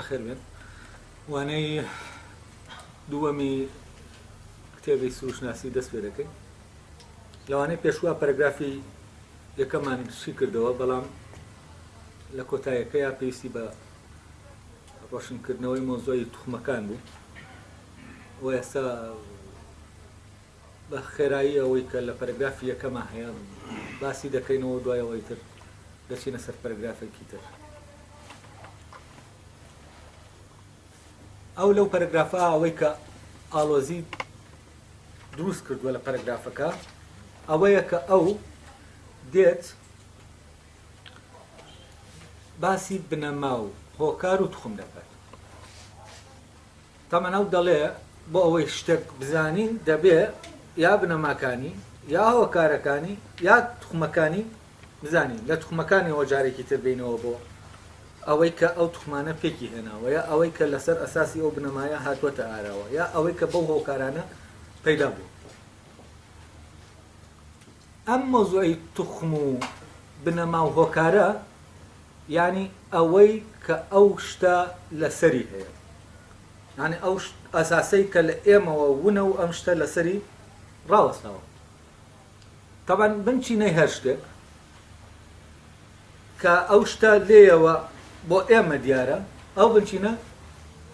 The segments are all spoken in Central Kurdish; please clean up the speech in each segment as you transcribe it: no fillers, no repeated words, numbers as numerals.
بەخێربێن وانەی دووەمی کتێبی سروشناسی دەست پێ دەکەین لەوانەی پێشوە پەرگرافی یەکەمان شی کردەوە بەڵام لە کۆتایەکەیا پێویستی بە ڕۆشنکردنەوەی مۆزۆی توخمەکان بوو و ئێستا بە خێرایی ئەوەی کە لە پەرەگرافی یەکەما هەیە باسی دەکەینەوە و دوای ئەوەی تر دەچینە سەر پەرەگرافێکی تر. ئەو لەو پەرەگرافە ئەوەی کە ئاڵۆزی دروست کردووە لە پەرەگرافەکە ئەوەیە کە ئەو دێت باسی بنەما و هۆکار و تخم دەکات. تەمەن ئەو دەڵێ بۆ ئەوەی شتێک بزانین دەبێ یا بنەماکانی یا هۆکارەکانی یا توخمەکانی بزانین لە توخمەکانیەوە جارێکی تر بینەوە بۆ ئەوەی کە ئەو توخمانە پێکی هێناوە یا ئەوەی کە لەسەر ئەساسی ئەو بنەمایە هاتووەتە ئاراوە یا ئەوەی کە بەو هۆکارانە پەیدا بوو ئەم مەوزوعی توخم و بنەما و هۆکارە یانی ئەوەی کە ئەو شتە لەسەری هەیە یانی ئەو ئەساسەی کە لە ئێمەوە ونە و ئەم شتە لەسەری ڕاوەستاوە تەبعەن بنچینەی هەر شتێک کە ئەو شتە لێیەوە بۆ ئێمە دیارە ئەو بنچینە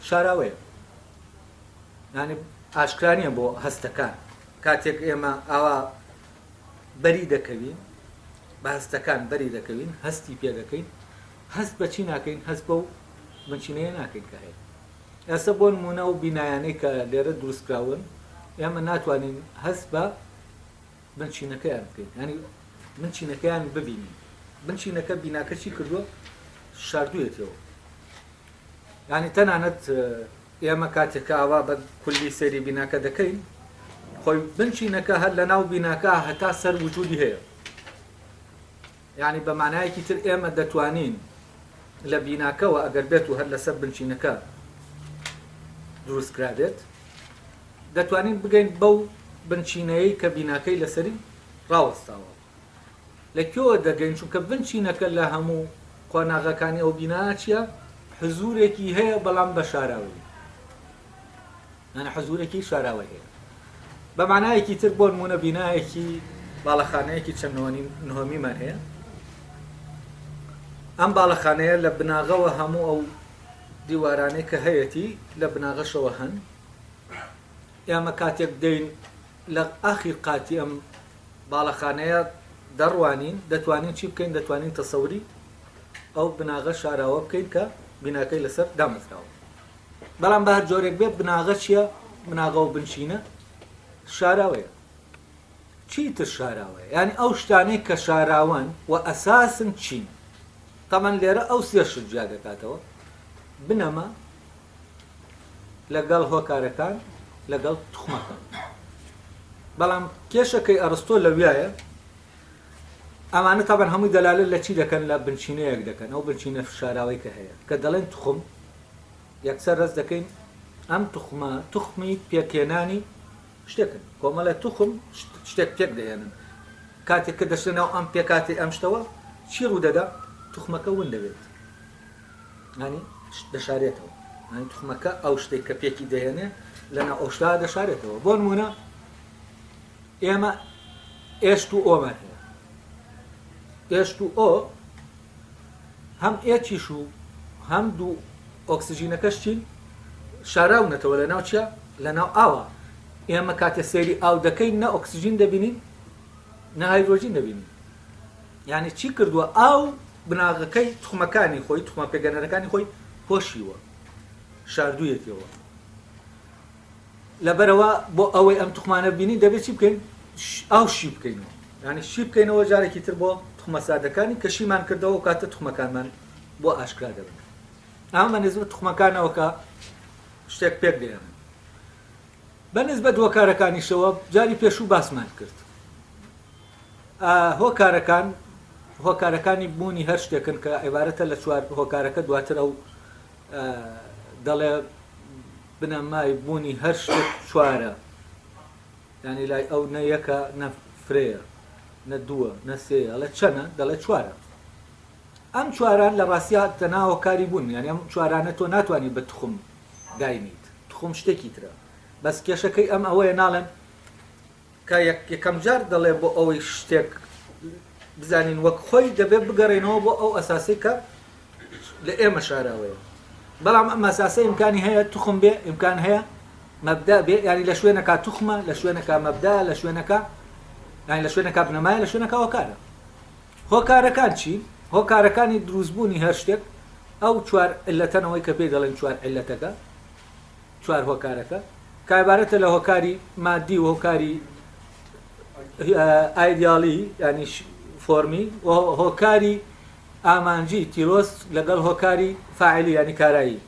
شاراوەیە یانی ئاشکرا نییە بۆ هەستەکان کاتێک ئێمە ئاوا بەری دەکەوین بە هەستەکان بەری دەکەوین هەستی پێ دەکەین هەست بەچی ناکەین هەست بەو بنچینەیە ناکەین کە هەیە ئێستا بۆ نمونە و بینایانەی کە لێرە دروستکراون ئێمە ناتوانین هەست بە بنچینەکەیان بکەین ینی بنچینەکەیان ببینین بنچینەکە بیناکە چی کردووە شاردوویەتەوە یانی تەنانەت ئێمە کاتێک کە ئاوا بە کولی سەیری بیناکە دەکەین خۆی بنچینەکە هەر لە ناو بیناکە هەتا سەر وجودی هەیە یعنی بە مانایەکی تر ئێمە دەتوانین لە بیناکەوە ئەگەر بێت و هەر لەسەر بنچینەکە دروست کرابێت دەتوانین بگەین بەو بنچینەیە کە بیناکەی لەسەری ڕاوەستاوە لە کوێوە دەگەین چونکە بنچینەکە لە هەموو قۆناغەکانی ئەو بینایە چیە حزورێکی هەیە بەڵام بە شاراوەیی یعنی حزورێکی شاراوەی هەیە بە مانایەکی تر بۆ نمونە بینایەکی باڵەخانەیەکی چەند نهۆمیمان هەیە ئەم باڵەخانەیە لە بناغەوە هەموو ئەو دیوارانەی کە هەیەتی لە بناغەشەوە هەن ئێمە کاتێک دەین لە ئاخیر قاتی ئەم باڵەخانەیە دەڕوانین، دەتوانین چی بکەین؟ دەتوانین تەسەوری ئەو بناغە شاراوە بکەین کە بیناکەی لەسەر دامەزراوە. بەڵام بە هەر جۆرێک بێت بناغە چییە؟ بناغە و بنچینە شاراوەیە. چی تر شاراوەیە؟ یانی ئەو شتانەی کە شاراوەن و ئەساسن چین؟ تەبعەن لێرە ئەو سێ شت جیا دەکاتەوە، بنەما، لەگەڵ هۆکارەکان لەگەڵ توخمەکان بەڵام کێشەکەی ئەرستۆ لەویایە ئەمانە تابان هەمووی دەلالە لە چی دەکەن لە بنچینەیەک دەکەن ئەو بنچینە شاراوەی کە هەیە کە دەڵێن تخم یەکسەر ڕست دەکەین ئەم تخمە تخمی پێکێنانی شتێکن کۆمەڵە تخم شتێک پێک دەهێنن کاتێک کە دەچنە ناو ئەم پێکاتی ئەم شتەوە چی ڕوودەدا تخمەکە ون دەبێت ینی دەشارێتەوە ینی تخمەکە ئەو شتێک کە پێکی دەهێنێ لەنا ئەو شتا دەشارێتەوە بۆ نمونە ئێمە ئێشت و ئۆمان هەیە ئێشت و ئۆ هەم ئێچیش و هەم دوو ئۆکسجینەکەش چین شاراونەتەوە لە ناو چیا لە ناو ئاوە ئێمە کاتێ سەیری ئاو دەکەین نە ئۆکسجین دەبینین نە هایدرۆجین دەبینین یانی چی کردووە ئاو بناغەکەی توخمەکانی خۆی توخمە پێگەنەرەکانی خۆی پۆشیوە شاردوویەتیەوە لەبەرەوە بۆ ئەوەی ئەم توخمانە بینی دەبێت چی بکەین ئاو شی بکەینەوە ینی شی بکەینەوە جارێکی تر بۆ توخمە سادەکانی کە شیمان کردەوە و کاتە توخمەکانمان بۆ ئاشکرا دەبن ئەمە نزبەت توخمەکانەوە کە شتێک پێک دێنن بە نسبەت هۆکارەکانیشەوە جاری پێشوو باسمان کرد هۆکارەکان هۆکارەکانی بوونی هەر شتێکن کە عیبارەتە لە چوار هۆکارەکە دواتر ئەو دەڵێ بنەمای بوونی هەر شتێک چوارە ینی لای ئەو نە یەکە نە فرەیە نە دووە نە سێ ئەڵێ چەنە دەڵێ چوارە. ئەم چواران لە ڕاستیا تەنها هۆکاری بوون یانی ئەم چوارانە تۆ ناتوانی بە توخم داینیت توخم شتێکی ترە بەس کێشەکەی ئەم ئەوەیە ناڵێن کە یەکەم جار دەڵێ بۆ ئەوەی شتێک بزانین وەک خۆی دەبێت بگەڕێنەوە بۆ ئەو ئەساسی کە لە ئێمە شاراوەیە بەڵام ئەم ئەساسە ئیمکانی هەیە توخم بێ ئیمکان هەیە مەبدا بێ یانی لە شوێنەکە توخمە لە شوێنەکە مەبدا لە شوێنەکە یانی لە شوێنەکە بنەمایە لە شوێنەکە هۆکارە هۆکارەکان چین هۆکارەکانی دروستبوونی هەر شتێک ئەو چوار علەتەنەوەی کە پێی دەڵێن چوار علەتەکە چوار هۆکارەکە کە عیبارەتە لە هۆکاری مادی و هۆکاری ئایدیالی ینی فۆرمی و هۆکاری ئامانجی تیلۆس لەگەڵ هۆکاری فاعلی ینی کارایی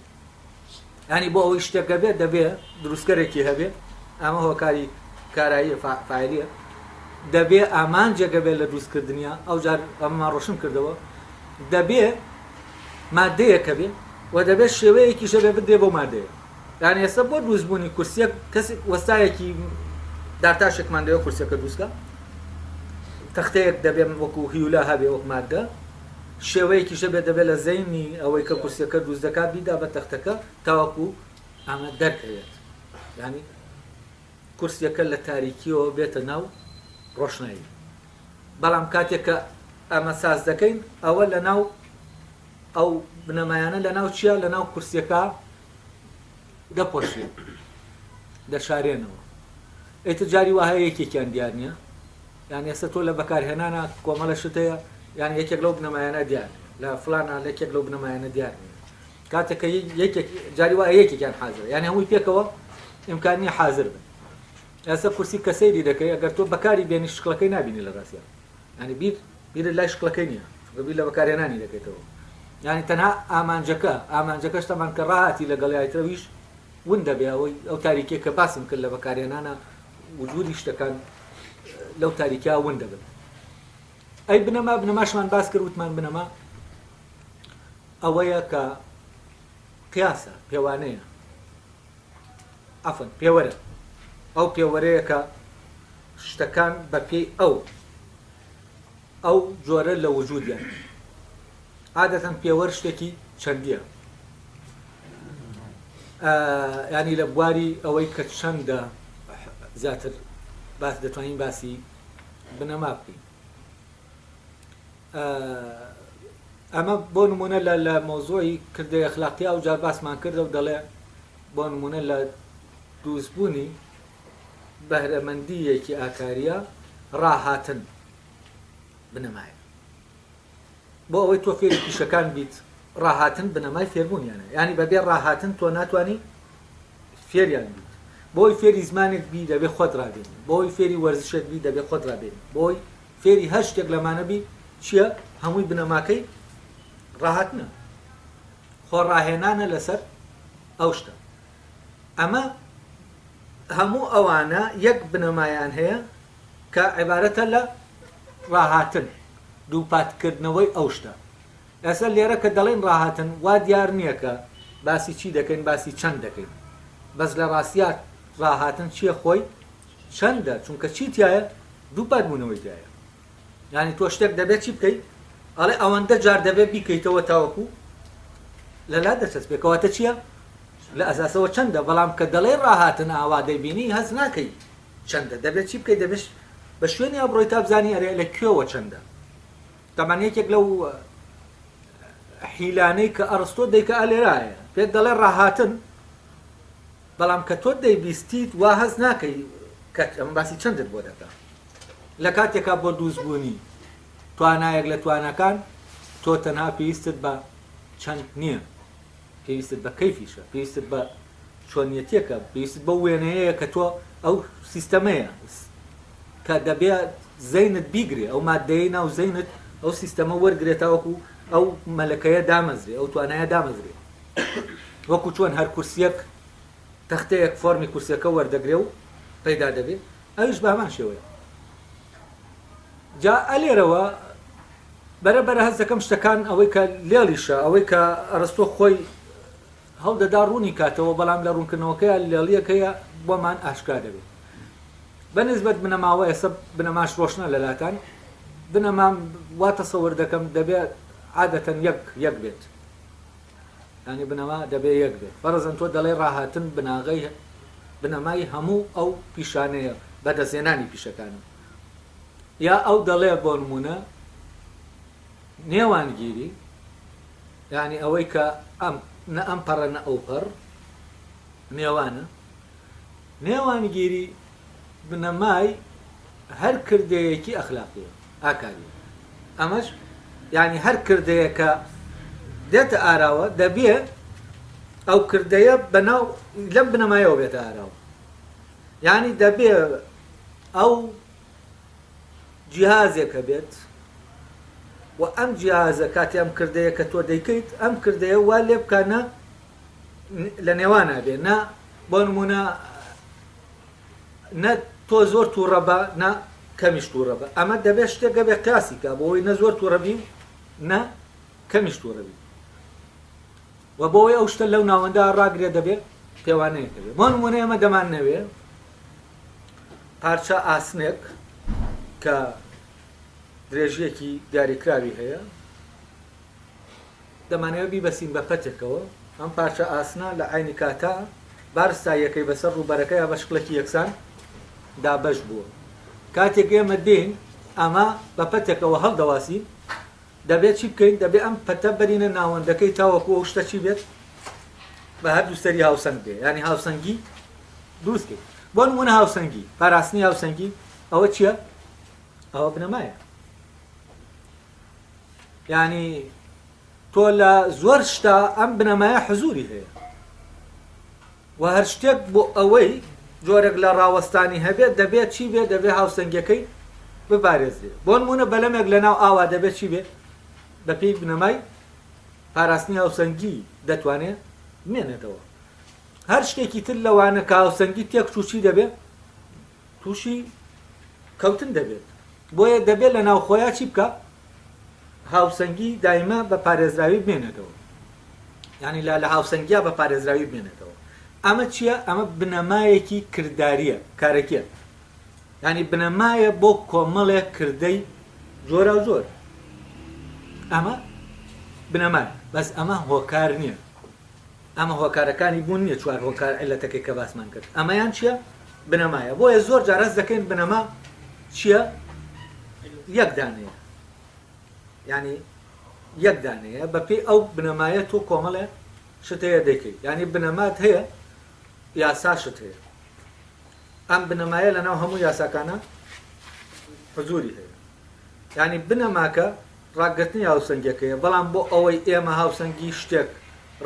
ینی بۆ ئەوەی شتێکە بێت دەبێ دروستکەرێکی هەبێ ئەمە هۆکاری کارایی فاعلیە دەبێ ئامانجێکە بێت لە دروستکردنیە ئەو جار ئەمەمان ڕۆشن کردەوە دەبێ مادەیەکە بێ و دەبێت شێوەیەکیش هەبێ بدرێ بەو مادەیە یان ئێستا بۆ دروستبوونی کورسیەک کەسێک وەستایەکی دارتاشێکمان دەوێت کورسەکە دروستکە تەختەیەک دەبێ وەکو هیولا هەبێ وەک مادە شێوەیەکیش هەبێ دەبێت لە زەینی ئەوەی کە کورسیەکە دروست دەکات بیدا بە تەختەکە تاوەکو ئەمە دەرکەوێت ینی کورسیەکە لە تاریکیەوە بێتە ناو ڕۆشنایی بەڵام کاتێک کە ئەمە ساز دەکەین ئەوە لە ناو ئەو بنەمایانە لە ناو چیا لە ناو کورسیەکە دەپۆشرێن دەشارێنەوە ئیتر جاری وا هەیە یەکێکیان دیار نییە یان ئێستا تۆ لە بەکارهێنانە کۆمەڵە شت هەیە یان یەکێک لەو بنەمایانە دیار نییە لە فلانە لە یەکێک لەو بنەمایانە دیار نییە کاتێک کە یەکێک جاری وایە یەکێکیان حازرە یان هەمووی پێکەوە ئیمکان نییە حازر بن ئێستا کورسی کە سەیری دەکەی ئەگەر تۆ بەکاری بێنی شکڵەکەی نابینی لە ڕاستیا یعنی بیر بیرت لای شکڵەکەی نییە چونکە بیر لە بەکارهێنانی دەکەیتەوە یعنی تەنها ئامانجەکە ئامانجەکەش تەمان کە ڕاهاتی لەگەڵ یایترەویش ون دەبێ ئەوەی ئەو تاریکیە کە باسم کرد لە بەکارهێنانە وجودی شتەکان لەو تاریکیا ون دەبن ئەی بنەما بنەماشمان باس کرد وتمان بنەما ئەوەیە کە قیاسە پێوانەیە عەفوەن پێوەرە ئەو پێوەرەیە کە شتەکان بە پێی ئەو ئەو جۆرە لە وجودیان عادەتەن پێوەر شتێکی چەندیە ینی لە بواری ئەوەی کە چەندە زیاتر باس دەتوانین باسی بنەما بکەین ئەمە بۆ نمونە لە لە مەوزوعی کردەی ئەخلاقی ئەو جار باسمان کردە و دەڵێ بۆ نمونە لە دروستبوونی بەهرەمەندییەکی ئاکاریە ڕاهاتن بنەمایە بۆ ئەوەی تۆ فێری پیشەکان بیت ڕاهاتن بنەمای فێربوونیانە ینی بەبێ ڕاهاتن تۆ ناتوانانی فێریان بیت بۆی فێری زمانێک بی دەبێ خۆت ڕابێنی بۆی فێری وەرزشێک بی دەبێ خۆت ڕابێنی بۆی فێری هەر شتێک لەمانە بی چیە هەمووی بنەماکەی ڕاهاتنە خۆ ڕاهێنانە لەسەر ئەو شتە ئەمە هەموو ئەوانە یەک بنەمایان هەیە کە عیبارەتە لە ڕاهاتن دووپاتکردنەوەی ئەو شتە ئێستا لێرە کە دەڵێن ڕاهاتن وا دیار نییە کە باسی چی دەکەین باسی چەند دەکەین بەس لە ڕاستیا ڕاهاتن چییە خۆی چەندە چونکە چی تایە دووپات بوونەوەی تایە یانی تۆ شتێک دەبێت چی بکەیت ئەڵێ ئەوەندە جار دەبێت بیکەیتەوە تاوەکو لە لا دەچەسپێ کەواتە چییە لە ئەساسەوە چەندە بەڵام کە دەڵێ ڕاهاتن ئاوا دەیبینی هەست ناکەی چەندە دەبێت چی بکەیت دەبێت بە شوێنیا بڕۆی تا بزانی ئەرێ لە کوێوە چەندە تەمان یەکێک لەو حیلانەی کە ئەڕستۆ دەیکە ئەلێرایە پێت دەڵێ ڕاهاتن بەڵام کە تۆ دەیبیستیت وا هەست ناکەی کە ئەمە باسی چەندت بۆ دەکا لە کاتێکا بۆ دروستبوونی توانایەک لە تواناکان تۆ تەنها پێویستت بە چەند نییە پێویستت بە کەیفیشە پێویستت بە چۆنیەتێکە پێویستت بەو وێنەیەیە کە تۆ ئەو سیستەمەیە کە دەبێ زەینت بیگرێ ئەو مادەیەی ناو زەینت ئەو سیستەمە وەرگرێ تاوەکو ئەو مەلەکەیە دامەزرێ ئەو توانایە دامەزرێ وەکو چۆن هەر کورسیەک تەختەیەک فۆرمی کورسیەکە وەردەگرێ و پەیدا دەبێ ئەویش بە هەمان شێوەیە جا ئەلێرەوە بەرە بەرە هەست دەکەم شتەکان ئەوەی کە لێڵیشە ئەوەی کە ئەرستۆ خۆی هەوڵدەدا ڕوونی کاتەوە بەڵام لە ڕوونکردنەوەکەیا لێڵیەکەیە بۆمان ئاشکرا دەبێت بە نسبەت بنەماوە ئێستا بنەماش ڕۆشنە لەلاتان بنەما وا تەسەور دەکەم دەبێت عادەتەن یەک یەک بێت. یانی بنەما دەبێ یەک بێت. فەرزەن تۆ دەڵێی ڕاهاتن بناغەی بنەمای هەموو ئەو پیشانەیە بەدەستهێنانی پیشەکانە. یا ئەو دەڵێ بۆ نموونە نێوانگیری یانی ئەوەی کە ئەم نە ئەم پەڕە نە ئەو پەڕ نێوانە نێوانگیری بنەمای هەر کردەیەکی ئەخلاقیە ئاکاریە ئەمەش یانی هەر کردەیە کە دێتە ئاراوە دەبێ ئەو کردەیە بەناو لەم بنەمایەوە بێتە ئاراوە یانی دەبێ ئەو جیهازێک هەبێت و ئەم جیهازە کاتی ئەم کردەیە کە تۆ دەیکەیت ئەم کردەیە وا لێ بکە نە لە نێوانە بێ نە بۆ نمونە نە تۆ زۆر تووڕە بە نە کەمیش تووڕە بە ئەمە دەبێت شتێکە بێ قیاسی کا بۆی نە زۆر تووڕە بی نە کەمیش تووڕە بی و بۆی ئەو شتە لەو ناوەندە ڕاگرێ دەبێ پێوانەیەکە بێ بۆ نمونە ئێمە دەمان نەوێ پارچە ئاسنێک کە درێژیەکی دیاریکراوی هەیە دەمانەوێت بیبەستین بە پەتێکەوە، ئەم پارچە ئاسنە لە عەینی کاتا بارستاییەکەی بەسەر ڕووبەرەکەیا بە شکڵێکی یەکسان دابەش بووە. کاتێک ئێمە دێین ئەمە بە پەتێکەوە هەڵدەواسین، دەبێت چی بکەین؟ دەبێت ئەم پەتە بەرینە ناوەندەکەی تاوەکو ئەو شتە چی بێت؟ بە هەردوو سەری هاوسەنگ بێ، یانی هاوسەنگی دروست کەین. بۆ نموونە هاوسەنگی، پاراستنی هاوسەنگی ئەوە چییە؟ ئەوە بنەمایە. یانی تۆ لە زۆر شتا ئەم بنەمایە حزوری هەیە و هەر شتێک بۆ ئەوەی جۆرێک لە ڕاوەستانی هەبێت دەبێت چی بێت دەبێت هاوسەنگیەکەی بپارێزرێت بۆ نمونە بەلەمێک لە ناو ئاوا دەبێت چی بێت بەپێی بنەمای پاراستنی هاوسەنگی دەتوانێت بمێنێتەوە هەر شتێکی تر لەوانە کە هاوسەنگی تێک چوو چی دەبێت تووشی کەوتن دەبێت بۆیە دەبێت لە ناوخۆیا چی بکە هاوسەنگی دایمە بە پارێزراوی بمێنێتەوە یعنی لە لە هاوسەنگیا بە پارێزراوی بمێنێتەوە ئەمە چییە ئەمە بنەمایەکی کرداریە کارەکیە ینی بنەمایە بۆ کۆمەڵێک کردەی جۆرا و جۆر ئەمە بنەمایە بەس ئەمە هۆکار نییە ئەمە هۆکارەکانی بوون نییە چوار هۆکار عیلەتەکەی کە باسمان کرد ئەمەیان چییە بنەمایە بۆیە زۆر جار هەست دەکەین بنەما چییە یەک دانەیە یعنی یەک دانەیە بەپێی ئەو بنەمایە تۆ کۆمەڵێ شت هەیە دەکەیت یعنی بنەمات هەیە یاساشت هەیە ئەم بنەمایە لەناو هەموو یاساکانە حزوری هەیە یانی بنەماکە ڕاگرتنی هاوسەنگیەکەیە، بەڵام بۆ ئەوەی ئێمە هاوسەنگی شتێک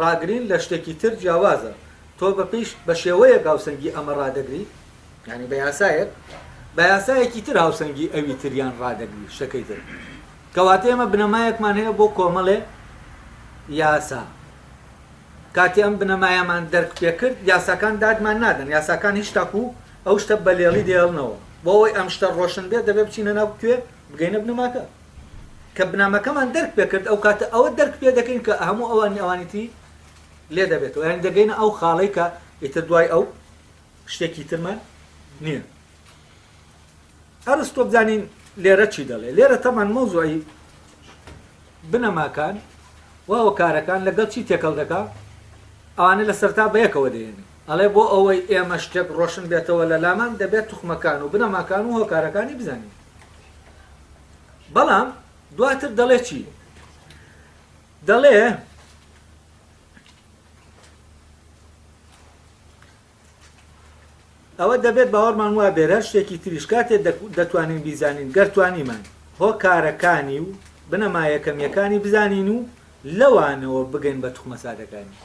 ڕاگرین لە شتێکی تر جیاوازە، تۆ بە پێی بە شێوەیەک هاوسەنگی ئەمە ڕادەگری، یانی بە یاسایەک، بە یاسایەکی تر هاوسەنگی ئەوی تریان ڕادەگری، شتەکەی تر. کەواتە ئێمە بنەمایەکمان هەیە بۆ کۆمەڵێ یاسا. کاتێ ئەم بنەمایەمان دەرک پێکرد، یاساکان دادمان نادەن، یاساکان هیچ تاکوو ئەو شتە بە لێڵی دەیەڵنەوە. بۆ ئەوەی ئەم شتە ڕۆشن بێت دەبێت بچینە ناو کوێ؟ بگەینە بنەماکە. کە بنەماکەمان دەرک پێکرد ئەو کاتە ئەوە دەرک پێ دەکەین کە هەموو ئەوانی ئەوانی تری لێ دەبێتەوە. یانی دەگەینە ئەو خاڵەی کە ئیتر دوای ئەو شتێکی ترمان نییە. ئەرستۆ بزانین لێرە چی دەڵێ. لێرە تەمان مەوزوعی بنەماکان و هۆکارەکان لەگەڵ چی تێکەڵ دەکا؟ ئەوانە لە سەرتا بەیەکەوە دەهێنێ. ئەڵێ بۆ ئەوەی ئێمە شتێک ڕۆشن بێتەوە لە لامان دەبێت توخمەکان و بنەماکان و هۆکارەکانی بزانین. بەڵام دواتر دەڵێ چی؟ دەڵێ ئەوە دەبێت باوەڕمان وابێت هەر شتێکی تریش کاتێ دەتوانین بیزانین گەر توانیمان هۆکارەکانی و بنەما یەکەمیەکانی بزانین و لەوانەوە بگەین بە توخمە سادەکانی.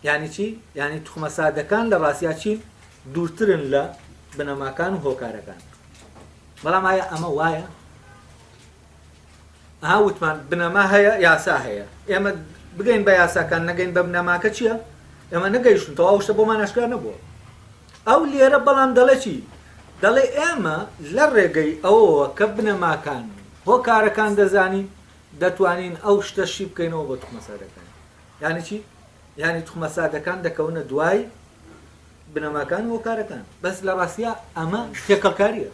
یانی چی؟ یانی توخمە سادەکان لە ڕاستیا چین؟ دوورترن لە بنەماکان و هۆکارەکان. بەڵام ئایا ئەمە وایە؟ ئەها وتمان بنەما هەیە یاسا هەیە ئێمە بگەین بە یاساکان نەگەین بە بنەماکە چییە؟ ئێمە نەگەیشتن تەواو شتە بۆمان ئاشکرا نەبووە ئەو لێرە بەڵام دەڵێ چی؟ دەڵێ ئێمە لە ڕێگەی ئەوەوە کە بنەماکان هۆکارەکان دەزانین دەتوانین ئەو شتە شی بکەینەوە بۆ توخمە سادەکان یعنی چی؟ یعنی توخمە سادەکان دەکەونە دوای بنەماکان و هۆکارەکان بەس لە ڕاستیا ئەمە تێکەڵکاریە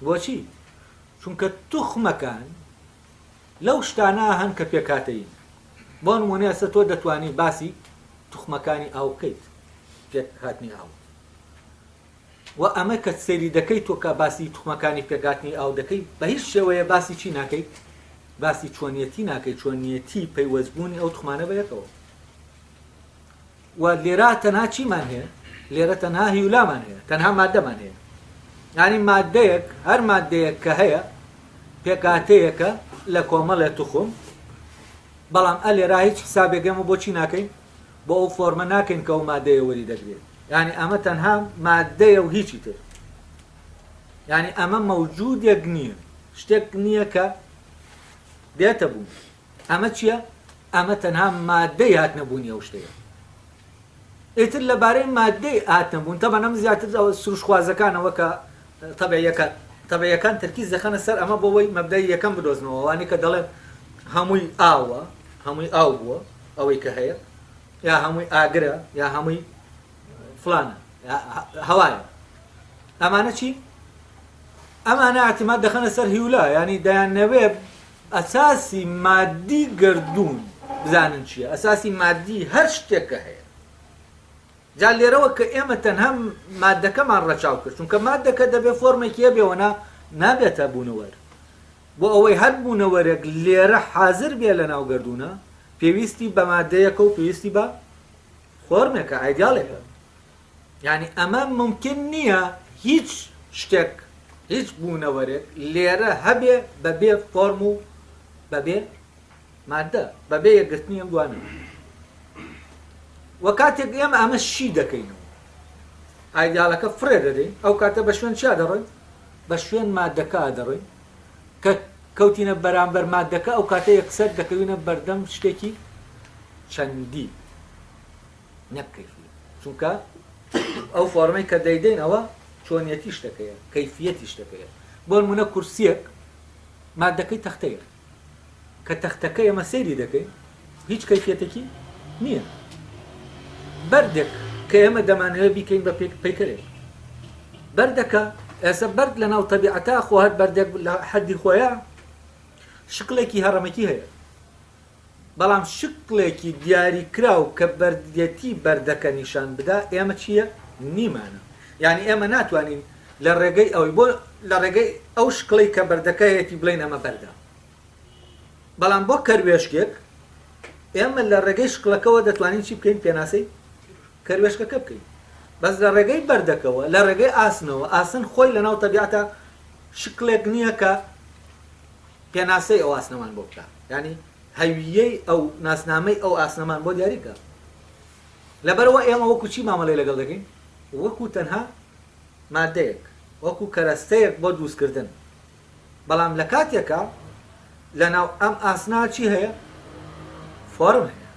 بۆچی؟ چونکە توخمەکان لەو شتانە هەن کە پێکهاتەیین. بۆ نموونە ئێستا تۆ دەتوانی باسی توخمەکانی ئاو بکەیت، پێکهاتنی ئاو. وە ئەمە کە سەیری دەکەی تۆ کە باسی توخمەکانی پێکهاتنی ئاو دەکەی بە هیچ شێوەیە باسی چی ناکەی؟ باسی چۆنیەتی ناکەی، چۆنیەتی پەیوەستبوونی ئەو توخمانە بە یەکەوە. وە لێرە تەنها چیمان هەیە؟ لێرە تەنها هیولامان هەیە، تەنها مادەمان هەیە. یانی مادەیەک، هەر مادەیەک کە هەیە پێکهاتەیەکە لە کۆمەڵێ توخم، بەڵام ئە لێرە هیچ حسابێک ئێمە بۆ چی ناکەین؟ بۆ ئەو فۆرمە ناکەین کە ئەو مادەیە وەری دەگرێت. یانی ئەمە تەنها مادەیە و هیچی تر. یانی ئەمە مەوجودێک نییە، شتێک نییە کە بێتە بوون. ئەمە چییە؟ ئەمە تەنها مادەی هاتنە بوونی ئەو شتەیە. ئیتر لەبارەی مادەی هاتنە بوون، تەبعەن ئەم زیاتر ئەوە سروشتخوازەکانەوە کە تەبعیەکان، تەبعیەکان تەرکیز دەخەنە سەر ئەمە بۆ ئەوەی مەبدەئی یەکەم بدۆزنەوە، ئەوانەی کە دەڵێن هەمووی ئاوە، هەمووی ئاو بووە ئەوەی کە هەیە، یا هەمووی ئاگرە، یا هەمووی فڵانە، یا هەوایە. ئەمانە چین؟ ئەمانە ئیعتیماد دەخەنە سەر هیولا، یانی دەیانەوێ ئەساسی مادی گەردوون بزانن چییە، ئەساسی مادی هەر شتێک کە هەیە. جا لێرەوە کە ئێمە تەنها مادەکەمان ڕەچاو کرد، چونکە مادەکە دەبێ فۆرمێکی هەبێ وەنا نابێتە بوونەوەر. بۆ ئەوەی هەر بوونەوەرێک لێرە حازر بێ لە ناو گەردوونە، پێویستی بە مادەیەکە و پێویستی بە فۆرمێکە، ئایدیاڵێکە. یانی ئەمە مومکین نییە هیچ شتێک، هیچ بوونەوەرێک لێرە هەبێ بەبێ فۆرم و بەبێ مادە، بەبێ یەکگرتنی ئەم دوانە. وە کاتێک ئێمە ئەمە شی دەکەینەوە، ئایدیالەکە فڕێ دەدەین، ئەو کاتە بە شوێن چیا دەڕۆین؟ بە شوێن مادەکە دەڕۆین. کە کەوتینە بەرامبەر مادەکە، ئەو کاتە یەکسەر دەکەوینە بەردەم شتێکی چەندی. نەک کەیفی چونکە ئەو فۆرمەی کە دەیدەین ئەوە چۆنیەتی شتەکەیە کەیفیەتی شتەکەیە بۆ نمونە کورسیەک مادەکەی تەختەیە کە تەختەکە ئێمە سەیری دەکەین هیچ کەیفیەتێکی نییە بەردێک کە ئێمە دەمانەوێت بیکەین بە پەیکەرێک بەردەکە ئێستا بەرد لە ناو تەبیعەتا خۆ هەر بەردێک لە حەدی خۆیان شکڵێکی هەڕەمەکی هەیە بەڵام شکڵێکی دیاریکراو کە بەردیەتی بەردەکە نیشان بدا ئێمە چییە؟ نیمانە. یانی ئێمە ناتوانین لە ڕێگەی ئەوەی بۆ لە ڕێگەی ئەو شکڵەی کە بەردەکە هەیەتی بڵێین ئەمە بەردە. بەڵام بۆ کەروێشکێک ئێمە لە ڕێگەی شکڵەکەوە دەتوانین چی بکەین؟ پێناسەی کەروێشکەکە بکەین. بەس لە ڕێگەی بەردەکەوە، لە ڕێگەی ئاسنەوە، ئاسن خۆی لەناو تەبیعەتا شکڵێک نییە کە پێناسەی ئەو ئاسنەمان بۆ بکا یانی هەویەی ئەو ناسنامەی ئەو ئاسنەمان بۆ دیاری بکا لەبەرئەوە ئێمە وەکو چی مامەڵەی لەگەڵ دەکەین وەکو تەنها مادەیەک وەکو کەرەستەیەک بۆ دروستکردن بەڵام لە کاتێکا لەناو ئەم ئاسنا چی هەیە فۆرم هەیە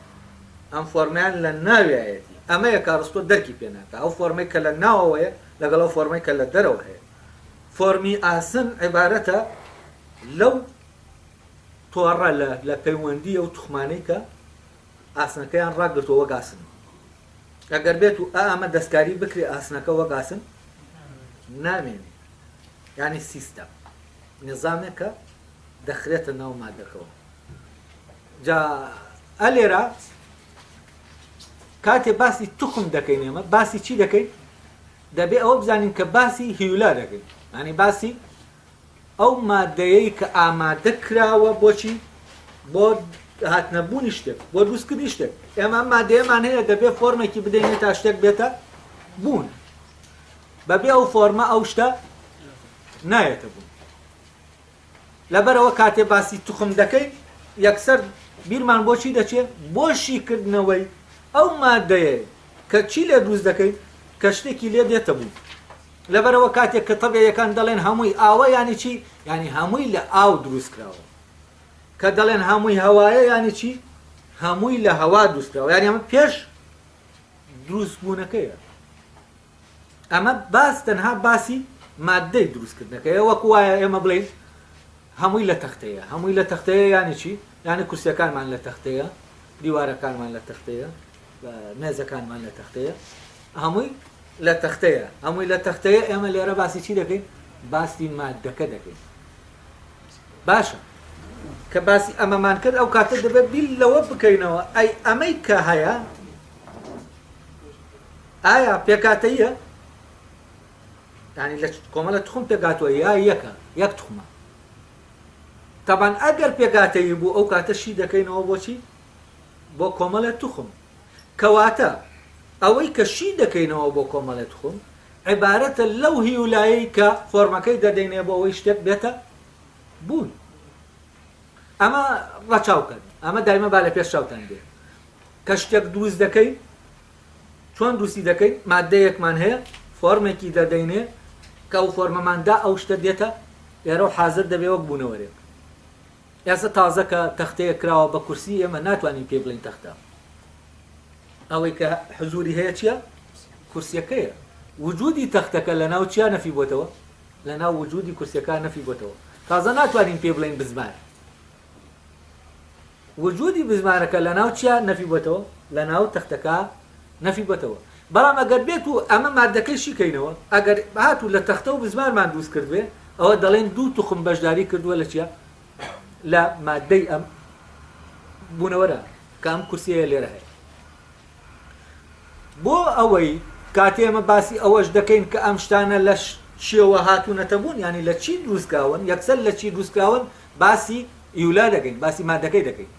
ئەم فۆرمیان لە ناویایەتی ئەمەیە کە ئەڕستۆ دەرکی پێ ناکا ئەو فۆرمەی کە لە ناوەوەیە لەگەڵ ئەو فۆرمەی کە لە دەرەوە هەیە فۆرمی ئاسن عیبارەتە لەو تۆڕە لە لە پەیوەندی ئەو توخمانەی کە ئاسنەکەیان ڕاگرتووە وەک ئاسن. ئەگەر بێت و ئا ئەمە دەستکاری بکرێ ئاسنەکە وەک ئاسن نامێنێ. یانی سیستەم نیزامێکە دەخرێتە ناو مادەکەوە. جا ئەلێرە کاتێ باسی توخم دەکەین ئێمە باسی چی دەکەین؟ دەبێ ئەوە بزانین کە باسی هیولا دەکەین یانی باسی ئەو مادەیەی کە ئامادە کراوە بۆچی بۆ هاتنەبوونی شتێک بۆ دروستکردنی شتێک ئێمە ئەم مادەیەمان هەیە دەبێ فۆرمێکی بدەینێ تا شتێک بێتە بوون بەبێ ئەو فۆرمە ئەو شتە نایەتە بوون لەبەرئەوە کاتێ باسی توخم دەکەین یەکسەر بیرمان بۆ چی دەچێ؟ بۆ شیکردنەوەی ئەو مادەیەی کە چی لێ دروست دەکەین کە شتێکی لێ دێتە بوون. لەبەرئەوە کاتێک کە تەبیعیەکان دەڵێن هەمووی ئاوە یانی چی؟ یانی هەمووی لە ئاو دروست کراوە. کە دەڵێن هەمووی هەوایە یانی چی؟ هەمووی لە هەوا دروست کراوە. یانی ئەمە پێش دروستبوونەکەیە. ئەمە باس تەنها باسی ماددەی دروستکردنەکەیە وەکو وایە ئێمە بڵێین هەمووی لە تەختەیە هەمووی لە تەختەیە یانی چی یانی کورسیەکانمان لە تەختەیە دیوارەکانمان لە تەختەیە مێزەکانمان لە تەختەیە هەمووی لە تەختەیە هەمووی لە تەختەیە ئێمە لێرە باسی چی دەکەین باسی مادەکە دەکەین باشە. کە باسی ئەمەمان کرد ئەو کاتە دەبێت بیر لەوە بکەینەوە ئەی ئەمەی کە هەیە ئایا پێکاتەیە ینی لە کۆمەڵە تخم پێکاتوە یا یەکە یەک تخمە تەبان ئەگەر پێکاتەیی بوو ئەو کاتە شی دەکەینەوە بۆچی بۆ کۆمەڵێ توخم کەواتە ئەوەی کە شی دەکەینەوە بۆ کۆمەڵێ توخم عیبارەتە لەو هیولایەی کە فۆرمەکەی دەدەینێ بۆ ئەوەی شتێک بێتە بوون. ئەمە ڕەچاو کەن، ئەمە دایمە با لە پێش چاوتان بێ. کە شتێک دروست دەکەین، چۆن دروستی دەکەین؟ مادەیەکمان هەیە، فۆرمێکی دەدەینێ، کە ئەو فۆرمەمان دا ئەو شتە دێتە ئێرە و حازر دەبێ وەک بوونەوەرێک. ئێستا تازە کە تەختەیەک کراوە بە کورسی ئێمە ناتوانین پێی بڵێین تەختە. ئەوەی کە حزوری هەیە چیە؟ کورسیەکەیە. وجودی تەختەکە لەناو چیا نەفی بۆتەوە؟ لەناو وجودی کورسیەکە نەفی بۆتەوە. تازە ناتوانین پێی بڵێین بزمار. وجودی بزمارەکە لەناو چیا نەفی بۆتەوە؟ لەناو تەختەکە نەفی بۆتەوە. بەڵام ئەگەر بێت و ئەمە مادەکەی شیکەینەوە، ئەگەر هاتوو لە تەختە و بزمارمان دروست کردبێ، ئەوە دەڵێن دوو توخم بەشداری کردووە لە چیا؟ لە مادەی ئەم بوونەوەرە کە ئەم کورسیەیە لێرە هەیە. بۆ ئەوەی کاتێ ئێمە باسی ئەوەش دەکەین کە ئەم شتانە لە چیەوە هاتوونەتە بوون، یانی لە چی دروستکراون، یەکسەر لە چی دروستکراون باسی ئیولا دەکەین، باسی مادەکەی دەکەین.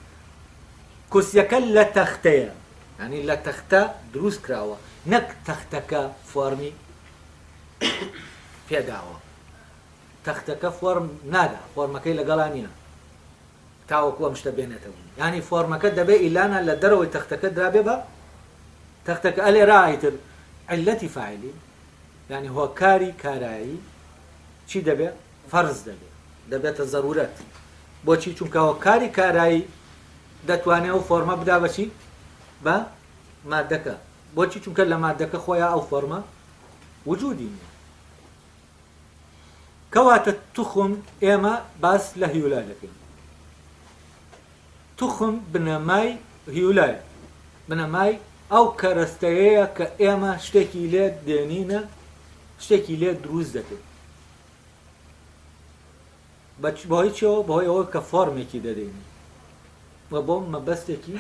کورسیەکە لە تەختەیە، یانی لە تەختە دروست کراوە، نەک تەختەکە فۆرمی پێداوە. تەختەکە فۆرم نادا، فۆرمەکەی لەگەڵا نییە تاوەکو ئەم شتە بێنێتە بوون. یانی فۆرمەکە دەبێ ئیلانا لە دەرەوەی تەختەکە درابێ بە تەختەکە. ئەلێرا ئیتر عیللەتی فاعلی یانی هۆکاری کارایی چی دەبێ؟ فەرز دەبێ، دەبێتە زەرورەت. بۆچی؟ چونکە هۆکاری کارایی دەتوانێ ئەو فۆرمە بدا بە چی؟ بە مادەکە. بۆچی؟ چونکە لە مادەکە خۆیا ئەو فۆرمە وجودی نییە. کەواتە توخم ئێمە باس لە هیولا دەکەین. توخم بنەمای هیولایە، بنەمای ئەو کەرەستەیەیە کە ئێمە شتێکی لێ دێنینە، شتێکی لێ دروست دەکەین. بەهۆی چیەوە؟ بەهۆی ئەوە کە فۆرمێکی دەدەینێ و بۆ مەبەستێکی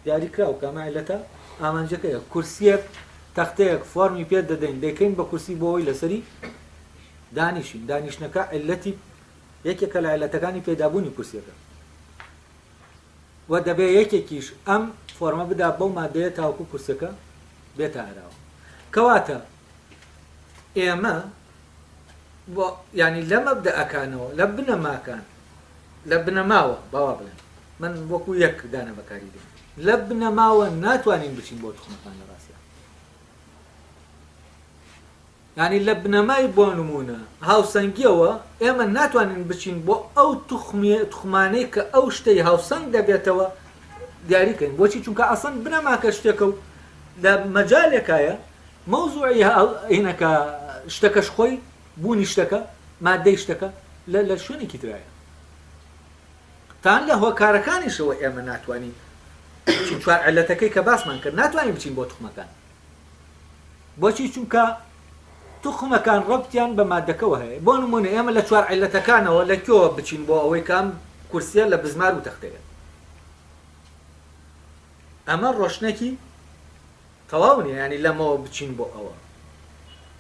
دیاریکراو کە ئەمە عیلەتە ئامانجەکەیە. کورسیەک، تەختەیەک فۆرمی پێ دەدەین، دەیکەین بە کورسی بۆ ئەوەی لەسەری دانیشین. دانیشتنەکە عیلەتی یەکێکە لە عیلەتەکانی پەیدابوونی کورسیەکە و دەبێ یەکێکیش ئەم فۆرمە بدا بەو مادەیە تاوەکو کورسیەکە بێتە ئاراوە. کەواتە ئێمە بۆ یانی لە مەبدەئەکانەوە لە بنەماکان لە بنەماوە باوا بڵێن من وەکو یەک دانە بەکاری دێن لە بنەماوە ناتوانین بچین بۆ تخمەکان لە ڕاستیا ینی لە بنەمای بۆ نمونە هاوسەنگیەوە ئێمە ناتوانین بچین بۆ ئەو تخمیە تخمانەی کە ئەو شتەی هاوسەنگ دەبێتەوە دیاریکەین بۆچی چونکە ئەسڵەن بنەماکە شتێکە و لە مەجالێکایە مەوزوعی هینەکە شتەکەش خۆی بوونی شتەکە مادەی شتەکە لە لە شوێنێکی ترایە تان لە هۆکارەکانیشەوە ئێمە ناتوانین بچین چوار علەتەکەی کە باسمان کرد ناتوانین بچین بۆ توخمەکان بۆچی چونکە توخمەکان ڕەبتیان بە مادەکەوە هەیە بۆ نمونە ئێمە لە چوار علەتەکانەوە لە کوێوە بچین بۆ ئەوەی کام کورسیە لە بزمار و تەختەیە ئەمە ڕۆشنێکی تەواو نیە یانی لەمەوە بچین بۆ ئەوە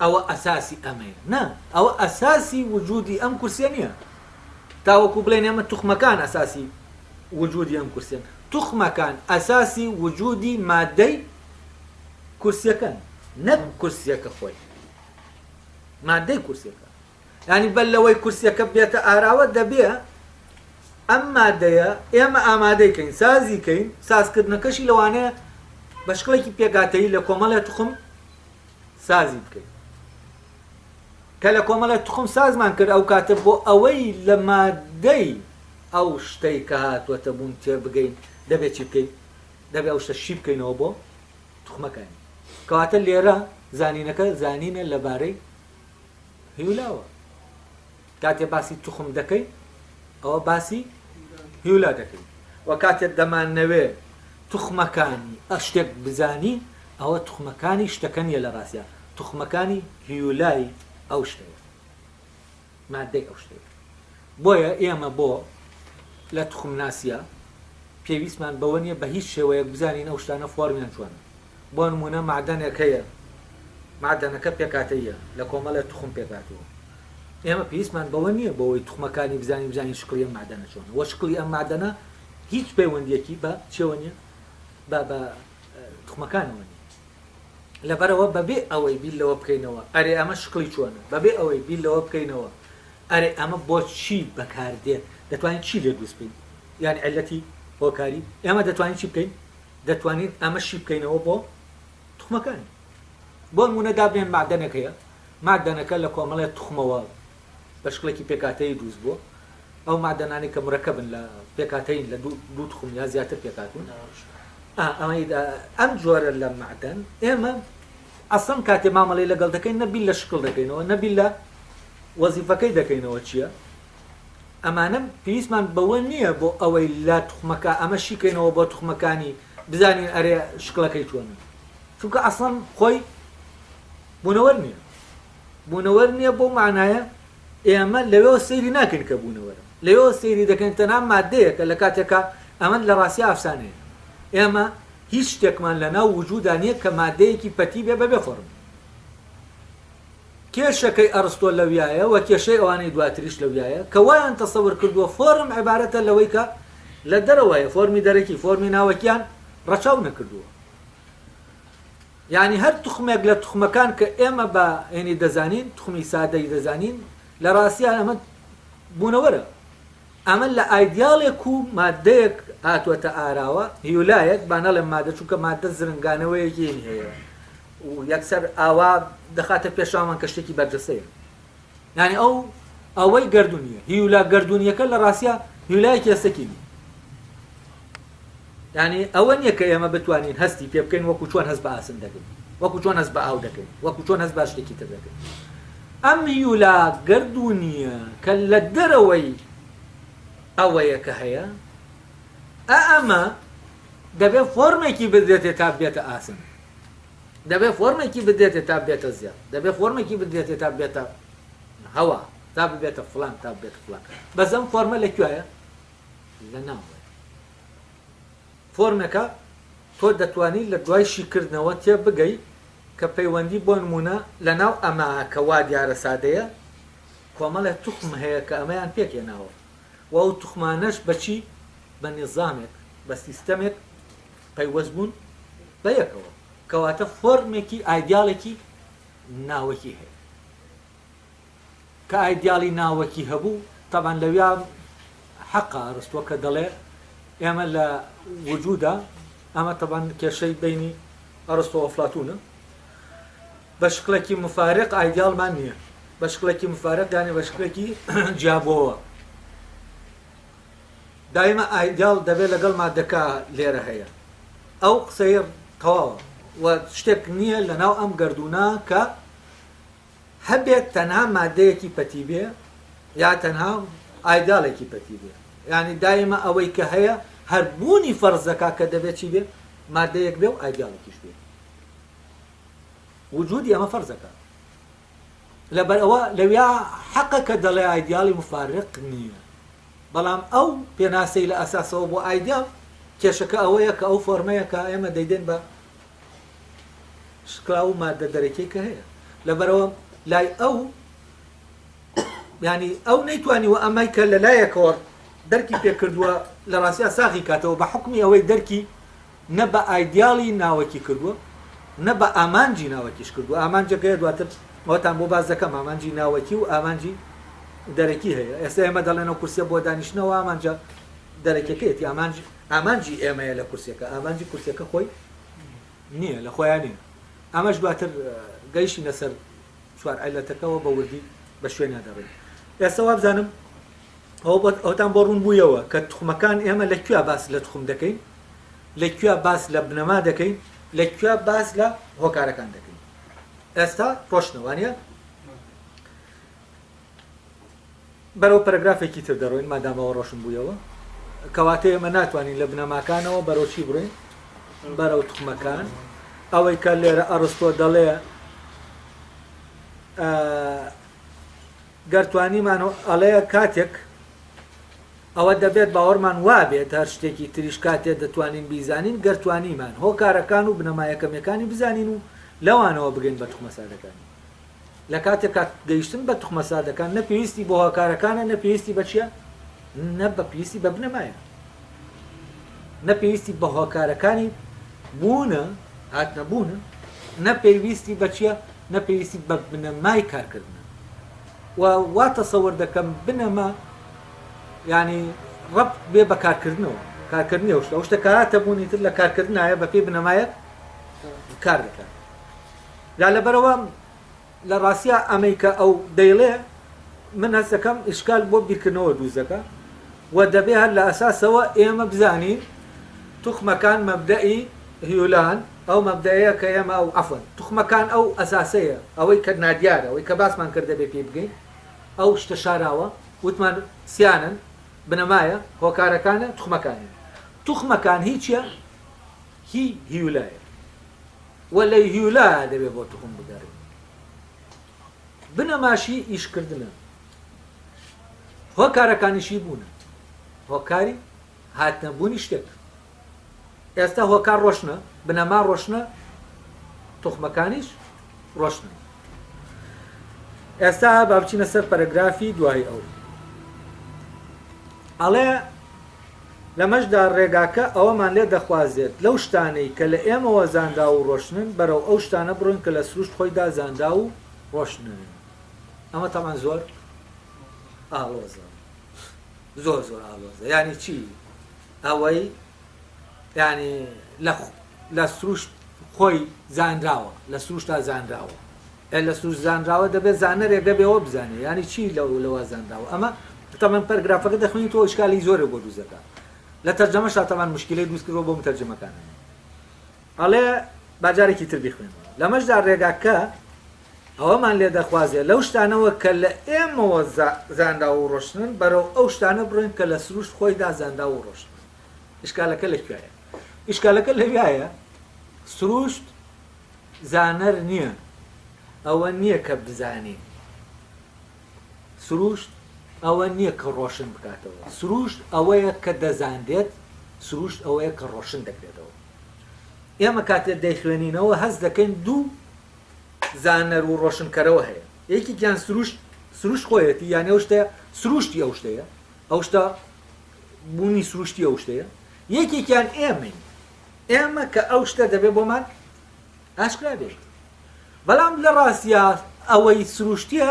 ئەوە ئەساسی ئەمەیە نا ئەوە ئەساسی وجودی ئەم کورسیە نیە تاوەکو بڵێن ئێمە توخمەکان ئەساسی وجودی ئەم کورسیەن توخمەکان ئەساسی وجودی مادەی کورسیەکەن نەک کورسیەکە خۆی مادەی کورسیەکە یانی بەر لەوەی کورسیەکە بێتە ئاراوە دەبێ ئەم مادەیە ئێمە ئامادەی کەین سازی کەین سازکردنەکەشی لەوانەیە بە شکڵێکی پێکاتەیی لە کۆمەڵێ توخم سازی بکەین کە لە کۆمەڵێ توخم سازمان کرد ئەو کاتە بۆ ئەوەی لە مادەی ئەو شتەی کە هاتووەتە بوون تێبگەین دەبێت چی بکەین دەبێ ئەو شتە شی بکەینەوە بۆ توخمەکانی کەواتە لێرە زانینەکە زانینە لەبارەی هیولاوە کاتێ باسی توخم دەکەی ئەوە باسی هیولا دەکەی و کاتێ دەمانەوێ توخمەکانی ئەشتێک بزانی ئەوە توخمەکانی شتەکە نییە لە ڕاستیا توخمەکانی هیولای ئەو شتەیە مادەی ئەو شتەیە بۆیە ئێمە بۆ. لە توخمناسیا پێویستمان بەوە نییە بە هیچ شێوەیەک بزانین ئەو شتانە فۆرمیان چۆنە. بۆ نموونە مەعدەنێک هەیە، مەعدەنەکە پێکهاتەییە، لە کۆمەڵێک توخم پێکهاتووە. ئێمە پێویستمان بەوە نییە بۆوەی توخمەکانی بزانین بزانین شکڵی ئەم مەعدەنە چۆنە و شکڵی ئەم مەعدەنە هیچ پەیوەندییەکی بە چیەوە نییە؟ بە بە توخمەکانەوە نییە. لەبەرئەوە بەبێ ئەوەی بیر لەوە بکەینەوە ئەرێ ئەمە شکڵی چۆنە، بەبێ ئەوەی بیر لەوە بکەینەوە ئەرێ ئەمە بۆ چی بەکاردێت، دەتوانین چی لێ دروست بکەین، یانی عیللەتی هۆکاری، ئێمە دەتوانین چی بکەین؟ دەتوانین ئەمە شی بکەینەوە بۆ توخمەکانی. بۆ نموونە دابنێن مەعدەنێک هەیە، مەعدەنەکە لە کۆمەڵێ توخمەوە بە شکڵێکی پێکهاتەیی دروست بووە، ئەو مەعدەنانەی کە مرەکەبن لە پێکهاتەیین لە دوو توخم یا زیاتر پێکهاتوون، ئەم جۆرە لە مەعدەن ئێمە ئەسڵەن کاتێ مامەڵەی لەگەڵ دەکەین نە بیر لە شکڵ دەکەینەوە نە بیر لە وەزیفەکەی دەکەینەوە چییە، ئەمانە پێویستمان بەوە نییە بۆ ئەوەی لە توخمەکە ئەمە شیکەینەوە بۆ توخمەکانی بزانین ئەرێ شکڵەکەی چۆنە چونکە ئەسڵەن خۆی بوونەوەر نییە بوونەوەر نییە بۆ معنایە ئێمە لەوێوە سەیری ناکەین کە بوونەوەرە لەوێوە سەیری دەکەین تەنها مادەیەکە لە کاتێکا ئەمە لە ڕاستی ئافسانەیە ئێمە هیچ شتێکمان لە ناو وجودا نییە کە مادەیەکی پەتی بێ بەبێ فۆرم. کێشەکەی ئەڕستۆ لەویایە و کێشەی ئەوانەی دواتریش لەویایە کە وایان تەسەور کردووە فۆرم عیبارەتە لەوەی کە لە دەرەوە هەیە، فۆرمی دەرەکی، فۆرمی ناوەکیان ڕەچاو نەکردووە. یانی هەر توخمێک لە توخمەکان کە ئێمە بە هێنی دەزانین، توخمی سادەی دەزانین، لە ڕاستیا ئەمە بوونەوەرە. ئەمە لە ئایدیاڵێک و ماددەیەک هاتووەتە ئاراوە، هیولایەک، با نەڵێم ماددە چونکە ماددە زرنگانەوەیەکی هەیە و یەکسەر ئاوا دەخاتە پێشاومان کە شتێکی بەرجەستەیە. یانی ئەو ئەوەی گەردوونیە، هیولا گەردوونیەکە لە ڕاستیا هیولایەکی هەستەکی نییە. یانی ئەوە نییە کە ئێمە بتوانین هەستی پێ بکەین وەکو چۆن هەست بە ئاسن دەکەین، وەکو چۆن هەست بە ئاو دەکەین، وەکو چۆن هەست بە شتێکی تر دەکەین. ئەم هیولا گەردوونییە کە لە دەرەوەی ئەوەیە کە هەیە، ئا ئەمە دەبێ فۆرمێکی بدرێتێ تا بێتە ئاسن، دەبێ فۆرمێکی بدرێتێ تا بێتە زێڕ، دەبێ فۆرمێکی بدرێتێ تا بێتە هەوا، تا ببێتە فڵان، تا ببێتە فڵان. بەس ئەم فۆرمە لە کوێیە؟ لە ناوەیە. فۆرمێکە تۆ دەتوانی لە دوای شیکردنەوە تێبگەی کە پەیوەندی بۆ نموونە لە ناو ئەمە کە وا دیارە سادەیە کۆمەڵێ توخم هەیە کە ئەمەیان پێکهێناوە و ئەو توخمانەش بە چی؟ بە نیزامێک، بە سیستەمێک پەیوەست بوون بە یەکەوە. کەواتە فۆرمێکی ئایدیاڵێکی ناوەکی هەیە. کە ئایدیاڵی ناوەکی هەبوو، تەبعەن لەویا حەقە ئەرستۆ کە دەڵێ ئێمە لە وجودا، ئەمە تەبعەن کێشەی بەینی ئەرستۆ ئەفلاتونە، بە شکڵێکی مفارق ئایدیاڵمان نییە، بە شکڵێکی مفارق یانی بە شکڵێکی جیابۆوە. دایمە ئایدیاڵ دەبێت لەگەڵ مادەکە لێرە هەیە. ئەو قسەیە تەواوە و شتێک نییە لەناو ئەم گەردوونە کە هەبێت تەنها مادەیەکی پەتی بێ یا تەنها ئایداڵێکی پەتی بێ یانی دایمە ئەوەی کە هەیە هەر بوونی فەرز دەکا کە دەبێت چی بێ مادەیەک بێ و ئایدیاڵێکیش بێ وجودی ئەمە فەرز دەکا لەبەر ئەوە لەویا حەقە کە دەڵێ ئایدیاڵی مفارق نییە بەڵام ئەو پێناسەی لە ئەساسەوە بۆ ئایدیاڵ کێشەکە ئەوەیە کە ئەو فۆرمەیە کە ئێمە دەیدەین بە شکڵ و ماددە دەرەکیەی کە هەیە لەبەرئەوە لای ئەو یانی ئەو نەیتوانیوە ئەمەی کە لە لایەکەوە دەرکی پێکردووە لە ڕاستیا ساغی کاتەوە بە حکمی ئەوەی دەرکی نە بە ئایدیاڵی ناوەکی کردووە نە بە ئامانجی ناوەکیش کردووە ئامانجەکەی دواتر ئەوتان بۆ باس دەکەم ئامانجی ناوەکی و ئامانجی دەرەکی هەیە ئێستا ئێمە دەڵێنەوە کورسیە بۆ دانیشتنەوە ئامانجە دەرەکیەکەیەتی ئامانج ئامانجی ئێمەیە لە کورسیەکە ئامانجی کورسیەکە خۆی نییە لە خۆیان نییە ئەمەش دواتر گەیشتینە سەر چوار عیلەتەکەوە بە وردی بە شوێنیا دەڕۆین ئێستا وابزانم ئەوتان بۆ ڕوون بوویەوە کە توخمەکان ئێمە لە کوێ باس لە توخم دەکەین لە کوێ باس لە بنەما دەکەین لە کوێ باس لە هۆکارەکان دەکەین ئێستا ڕۆشنەوانە بەرەو پەرەگرافێکی تر دەڕۆین مادام ئەوە ڕۆشن بوویەوە کەواتە ئێمە ناتوانین لە بنەماکانەوە بەرەو چی بڕۆین بەرەو توخمەکان ئەوەی کە لێرە ئەڕستۆ دەڵێ گەر توانیمان ئەڵێ کاتێک. ئەوە دەبێت باوەڕمان وابێت هەر شتێکی تریش کاتێ دەتوانین بیزانین گەر توانیمان هۆکارەکان و بنەما یەکەمیەکانی بزانین و لەوانەوە بگەین بە توخمە سادەکانی. لە کاتێکا گەیشتن بە توخمە سادەکان نە پێویستی بۆ هۆکارەکانە نە پێویستی بە چیە؟ نە بە پێویستی بە بنەمایە. نە پێویستی بە هۆکارەکانی بوونە، هاتنە بوونە، نە پێویستی بە چیە؟ نە پێویستی بە بنەمای کارکردنە. و وا تەسەور دەکەم بنەما یانی ڕەبت بێ بە کارکردنەوە، کارکردنی ئەو شتە، ئەو شتە کە هاتە بوونی تر لە کارکردنایە بە پێی بنەمایەک کار دەکات. جا لەبەرئەوە لە ڕاستیا ئەمەی کە ئەو دەیڵێ من هەست دەکەم ئیشکال بۆ بیرکردنەوە دروست دەکا و دەبێ هەر لە ئەساسەوە ئێمە بزانین توخمەکان مەبدەئی هیولان ئەو مەبدەئەیە کە ئێمە ئەو عەفوەن توخمەکان ئەو ئەساسەیە ئەوەی کە نادیارە ئەوەی کە باسمان کرد دەبێ پێی بگەین ئەو شتە شاراوە وتمان سیانن بنەمایە هۆکارەکانە توخمەکانن توخمەکان هیچیە هی هیولایە و لە هیولایە دەبێ بۆ توخم بگەڕێین بنەماشی ئیشکردنە هۆکارەکانیشی بوونە هۆکاری هاتنە بوونی شتێک ئێستا هۆکار ڕۆشنە، بنەما ڕۆشنە، توخمەکانیش ڕۆشنن. ئێستا با بچینە سەر پەرەگرافی دوای ئەو. ئەڵێ لەمەشدا ڕێگاکە ئەوەمان لێ دەخوازێت لەو شتانەی کە لە ئێمەوە زانراو و ڕۆشنن بەرەو ئەو شتانە بڕۆین کە لە سروشت خۆیدا زانراو و ڕۆشنن. ئەمە تەبعەن زۆر ئاڵۆزە. زۆر زۆر ئاڵۆزە. یانی چی؟ ئەوەی یانی لە لە سروشت خۆی زانراوە لە سروشتا زانراوە ئێ لە سروشت زانراوە دەبێت زانەرێک دەبێ ئەوە بزانێ یانی چی لەو لەوە زانراوە ئەمە تەبعەن پەرگرافەکە دەخوێنیتەوە ئیشکالی زۆرێ بۆ دروست دەکات لە تەرجەمەشا تەبعەن مشکلەی دروست کردووە بۆ متەرجمەکان ئەڵێ با جارێکی تر بیخوێنەوە لەمەشدا ڕێگاکە ئەوەمان لێ دەخوازێ لەو شتانەوە کە لە ئێمەوە زانراو و ڕۆشنن بەرەو ئەو شتانە بڕۆین کە لە سروشت خۆیدا زانراو و ڕۆشنن. ئیشکالەکە لە کوێیە؟ ئیشکالەکە لەویایە سروشت زانەر نییە، ئەوە نییە کە بزانین. سروشت ئەوە نییە کە ڕۆشن بکاتەوە. سروشت ئەوەیە کە دەزانرێت، سروشت ئەوەیە کە ڕۆشن دەکرێتەوە. ئێمە کاتێ دەیخوێنینەوە هەست دەکەین دوو زانەر و ڕۆشنکەرەوە هەیە یەکێکیان سروشت سروشت خۆیەتی یانی ئەو شتەیە سروشتی ئەو شتەیە ئەو شتە بوونی سروشتی ئەو شتەیە یەکێکیان ئێمەین ئێمە کە ئەو شتە دەبێت بۆمان ئاشکرا بێت بەڵام لە ڕاستیا ئەوەی سروشتیە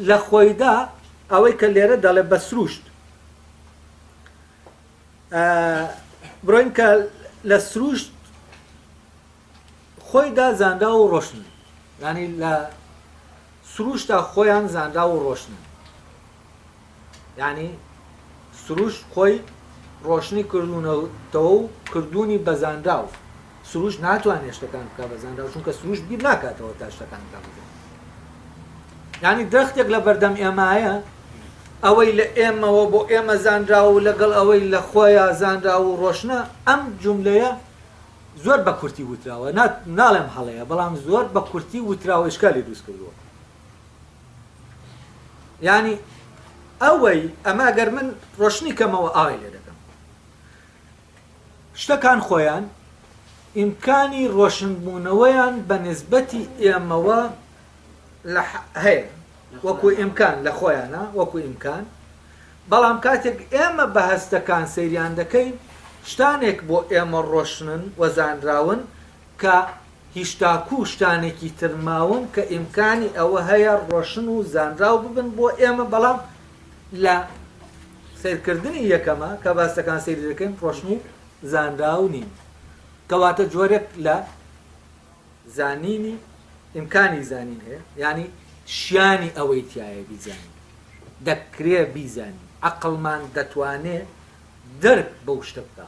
لە خۆیدا ئەوەی کە لێرە دەڵێ بە سروشت بڕۆین کە لە سروشت خۆیدا زانراو و ڕۆشنن یانی لە سروشتا خۆیان زانراو و ڕۆشنن یانی سروشت خۆی ڕۆشنی کردوونەتەوە و کردوونی بە زانراو سروشت ناتوانێت شتەکان بکا بە زانراو چونکە سروشت بیر ناکاتەوە تا شتەکان بکا بە زانراو یانی درەختێک لە بەردەم ئێمایە ئەوەی لە ئێمەوە بۆ ئێمە زانراو و لەگەڵ ئەوەی لە خۆیان زانراو و ڕۆشنە ئەم جوملەیە زۆر بە کورتی وتراوە نا ناڵێم هەڵەیە بەڵام زۆر بە کورتی وتراوە ئیشکالی دروست کردووە یعنی ئەوەی ئەمە گەر من ڕۆشنی کەمەوە ئاوای لێ دەکەم شتەکان خۆیان ئیمکانی ڕۆشنبوونەوەیان بە نسبەتی ئێمەوە لە هەیە وەکو ئیمکان لە خۆیانە وەکو ئیمکان بەڵام کاتێک ئێمە بە هەستەکان سەیریان دەکەین، شتانێک بۆ ئێمە ڕۆشنن و زانراون کە هیشتاکوو شتانێکی تر ماون کە ئیمکانی ئەوە هەیە ڕۆشن و زانراو ببن بۆ ئێمە بەڵام لە سەیرکردنی یەکەمە کە بە هەستەکان سەیری دەکەین ڕۆشن و زانراو نین. کەواتە جۆرێک لە زانینی ئیمکانی زانین هەیە یانی شیانی ئەوەی تیایە بیزانین دەکرێ بیزانین عەقڵمان دەتوانێ دەرک بەو شتە بکا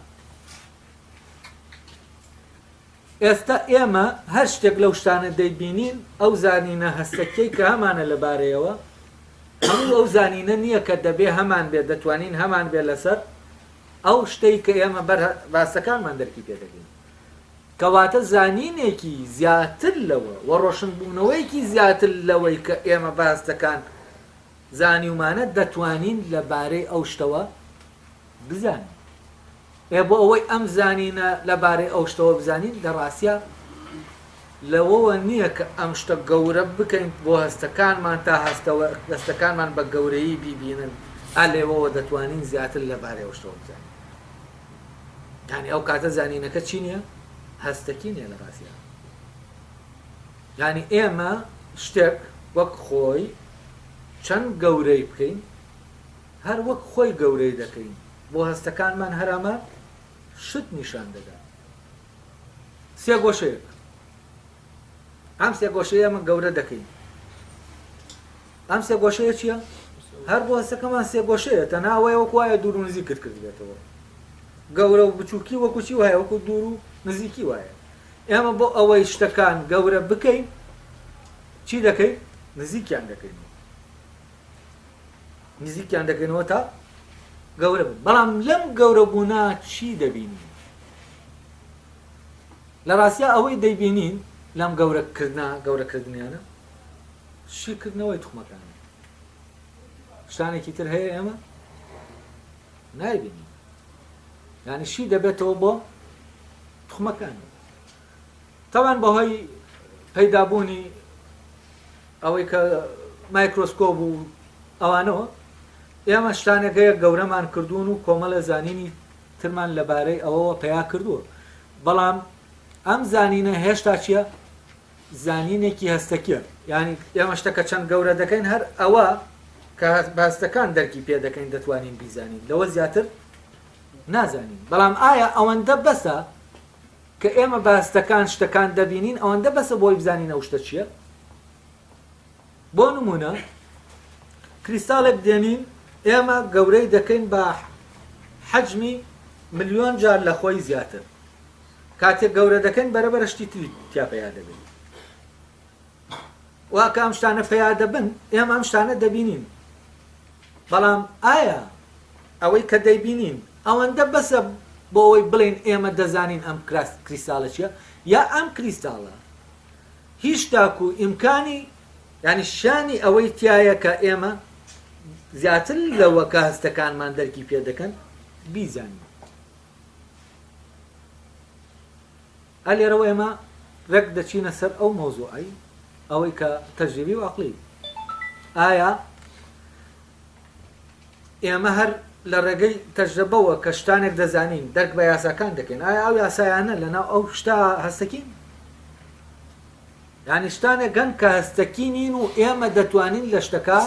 ئێستا ئێمە هەر شتێک لەو شتانە دەیبینین ئەو زانینە هەستەکیەی کە هەمانە لەبارەیەوە هەموو ئەو زانینە نییە کە دەبێ هەمان بێت دەتوانین هەمان بێت لەسەر ئەو شتەی کە ئێمە بەر باسەکانمان دەرکی پێ دەکەین کەواتە زانینێکی زیاتر لەوە و ڕۆشنبوونەوەیەکی زیاتر لەوەی کە ئێمە باس دەکان زانیومانە دەتوانین لە بارەی ئەو شتەوە. بزانین. ئێ بۆ ئەوەی ئەم زانینە لەبارەی ئەو شتەوە بزانین، لە ڕاستیا لەوەوە نییە کە ئەم شتە گەورە بکەین بۆ هەستەکانمان تا هەستەکانمان بە گەورەیی بیبینن، ئا لێوەوە دەتوانین زیاتر لەبارەی ئەو شتەوە بزانین. یانی ئەو کاتە زانینەکە چی نییە؟ هەستەکی نییە لە ڕاستیا. یانی ئێمە شتێک وەک خۆی چەند گەورەی بکەین، هەر وەک خۆی گەورەی دەکەین، بۆ هەستەکانمان هەر ئەمە شت نیشان دەدات. سێگۆشەیەک، ئەم سێگۆشەیە ئێمە گەورە دەکەین. ئەم سێگۆشەیە چییە؟ هەر بۆ هەستەکەمان سێگۆشەیە، تەنها ئەوەیە وەکو وایە دوور و نزیکت کردبێتەوە. گەورە و بچووکی وەکو چی وایە؟ وەکو دوور و نزیکی وایە. ئێمە بۆ ئەوەی شتەکان گەورە بکەین چی دەکەین؟ نزیکیان دەکەینەوە. نزیکیان دەکەینەوە تا گەورە بن. بەڵام لەم گەورە بوونە چی دەبینین؟ لە ڕاستیا ئەوەی دەیبینین لەم گەورەکردە گەورەکردنیانە شیکردنەوەی توخمەکانە. شتانێکی تر هەیە ئێمە نایبینین. یعنی شی دەبێتەوە بۆ توخمەکان. تەوان بەهۆی پەیدابوونی ئەوەی کە مایکرۆسکۆب و ئەوانەوە ئێمە شتانێک هەیە گەورەمان کردوون و کۆمەڵە زانینی ترمان لەبارەی ئەوەوە پەیا کردووە، بەڵام ئەم زانینە هێشتا چییە؟ زانینێکی هەستەکیە، یانی ئێمە شتەکە چەند گەورە دەکەین هەر ئەوە کە بە هەستەکان دەرکی پێ دەکەین دەتوانین بیزانین، لەوە زیاتر نازانین. بەڵام ئایا ئەوەندە بەسە کە ئێمە بە هەستەکان شتەکان دەبینین ئەوەندە بەسە بۆی بزانین ئەو شتە چییە؟ بۆ نمونە کریستاڵێک دێنین ئێمە گەورەی دەکەین بە حەجمی ملیۆن جار لە خۆی زیاتر کاتێک گەورە دەکەین بەرەبەرە شتی تری تیا پەیا دەبێت وا کە ئەم شتانە پەیا دەبن ئێمە ئەم شتانە دەبینین بەڵام ئایا ئەوەی کە دەیبینین ئەوەندە بەسە بۆ ئەوەی بڵێین ئێمە دەزانین ئەم کریستاڵە چییە یا ئەم کریستاڵە هیچ تاکو ئیمکانی یانی شانی ئەوەی تایە کە ئێمە زیاتر لەوە کە هەستەکانمان دەرکی پێ دەکەن بیزانین. ئا لێرەوە ئێمە ڕێک دەچینە سەر ئەو مەوزوعەی ئەوەی کە تەجریبی و عەقڵی ئایا ئێمە هەر لە ڕێگەی تەجرەبەوە کە شتانێک دەزانین دەرک بە یاساکان دەکەین ئایا ئەو یاسایانە لەناو ئەو شتە هەستەکین یعنی شتانێک هەن کە هەستەکی نین و ئێمە دەتوانین لە شتەکە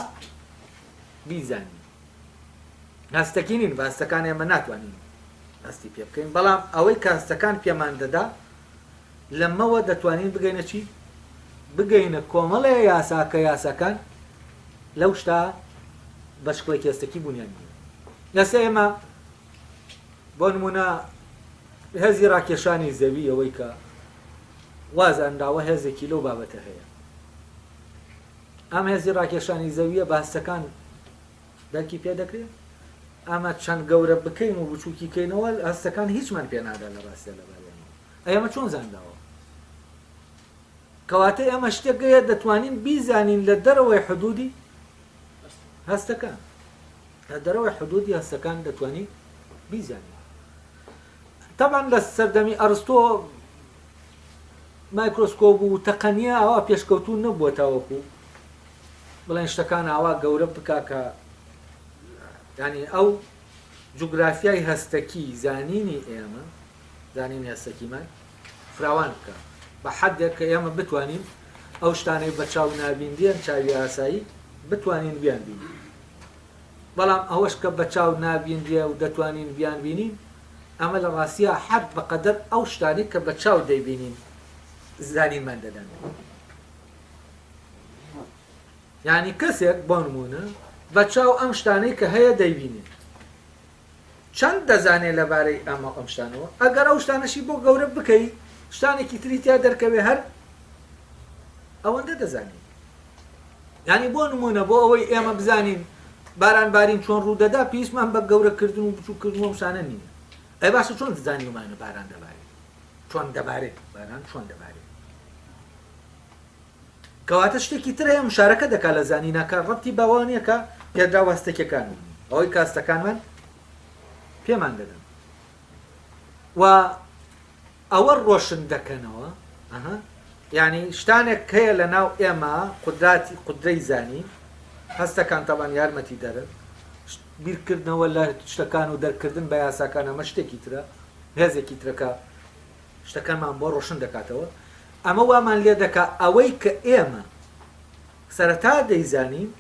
بیزانین هەستەکی نین بە هەستەکان ئێمە ناتوانین هەستی پێ بکەین بەڵام ئەوەی کە هەستەکان پێمان دەدا لەمەوە دەتوانین بگەینە چی؟ بگەینە کۆمەڵێ یاسا کە یاساکان لەو شتا بە شکڵێکی هەستەکی بوونیان نییە. ئێستا ئێمە بۆ نمونە هێزی ڕاکێشانی زەوی ئەوەی کە وازانراوە هێزێکی لەو بابەتە هەیە ئەم هێزی ڕاکێشانی زەویە بە هەستەکان دەرکی پێ دەکرێت ئەمە چەند گەورە بکەین و بچووکی کەینەوە هەستەکان هیچمان پێ نادا لە ڕاستیا لەباریانەوە ئەی ئەمە چۆن زانراوە؟ کەواتە ئێمە شتێک هەیە دەتوانین بیزانین لە دەرەوەی حدودی هەستەکان لە دەرەوەی حدودی هەستەکان دەتوانین بیزانین تەبان لە سەردەمی ئەرستۆ مایکرۆسکۆب و تەقەنیە ئاوا پێشکەوتوو نەبووە تاوەکو بڵێن شتەکان ئاوا گەورە بکا کە ینی ئەو جوگرافیای هەستەکی زانینی ئێمە زانینی هەستەکیمان فراوان بکا بە حەدێک کە ئێمە بتوانین ئەو شتانەی بە چاو نابیندرێن چاوی ئاسایی بتوانین بیان بینین بەڵام ئەوەش کە بە چاو نابینرێ و دەتوانین بیان بینین ئەمە لە ڕاستیا هەر بەقەدەر ئەو شتانەی کە بە چاو دەیبینین زانینمان دەدەن یعنی کەسێک بۆ نمونە بە چاو ئەم شتانەی کە هەیە دەیبینێت چەند دەزانێ لەبارەی ئەمە و ئەم شتانەوە؟ ئەگەر ئەو شتانەشی بۆ گەورە بکەی شتانێکی تری تیا دەرکەوێ هەر ئەوەندە دەزانێ. یانی بۆ نمونە بۆ ئەوەی ئێمە بزانین باران بارین چۆن ڕوودەدا پێویستمان بە گەورەکردن و بچووککردن و ئەم شتانە نییە. ئەی باشە چۆن زانیومانە باران دەبارێ؟ چۆن دەبارێ؟ باران چۆن دەبارێ؟ کەواتە شتێکی تر هەیە مشارەکە دەکات لە زانینە کە ڕەبتی بەوە نییە کە پێدراوە هەستەکیەکان ئەوەی کە هەستەکانمان پێمان دەدەن و ئەوە ڕۆشن دەکەنەوە ئەها یانی شتانێک هەیە لە ناو ئێمە قودراتی قودرەی زانین هەستەکان تەبان یارمەتی دەرن بیرکردنەوە لە شتەکان و دەرکردن بە یاساکان ئەمە شتێکی ترە هێزێکی ترەکە شتەکانمان بۆ ڕۆشن دەکاتەوە ئەمە وامان لێ دەکا ئەوەی کە ئێمە سەرەتا دەیزانین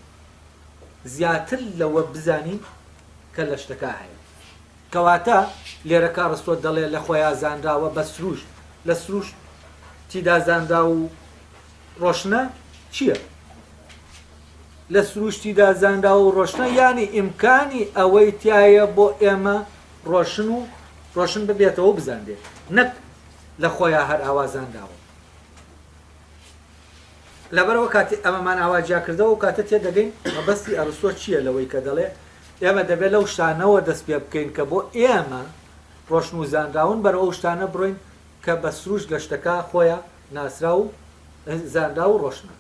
زیاتر لەوە بزانین کە لە شتەکە هەیە کەواتە لێرە کە ئەڕستۆ دەڵێ لە خۆیا زانراوە بە سروشت، لە سروشتیدا زانراو و ڕۆشنە چییە؟ لە سروشتیدا زانراو و ڕۆشنە یانی ئیمکانی ئەوەی تایە بۆ ئێمە ڕۆشن و ڕۆشن ببێتەوە و بزانرێ نەک لە خۆیا هەر ئاوا زانراوە. لەبەرئەوە کاتێ ئەمەمان ئاوا جیا کردەوە ئەو کاتە تێدەگەین مەبەستی ئەڕستۆ چییە لەوەی کە دەڵێ ئێمە دەبێت لەو شتانەوە دەست پێ بکەین کە بۆ ئێمە ڕۆشن و زانراون بەرەو ئەو شتانە بڕۆین کە بە سروشت لە شتەکە خۆیا ناسراو و زانراو و ڕۆشنە.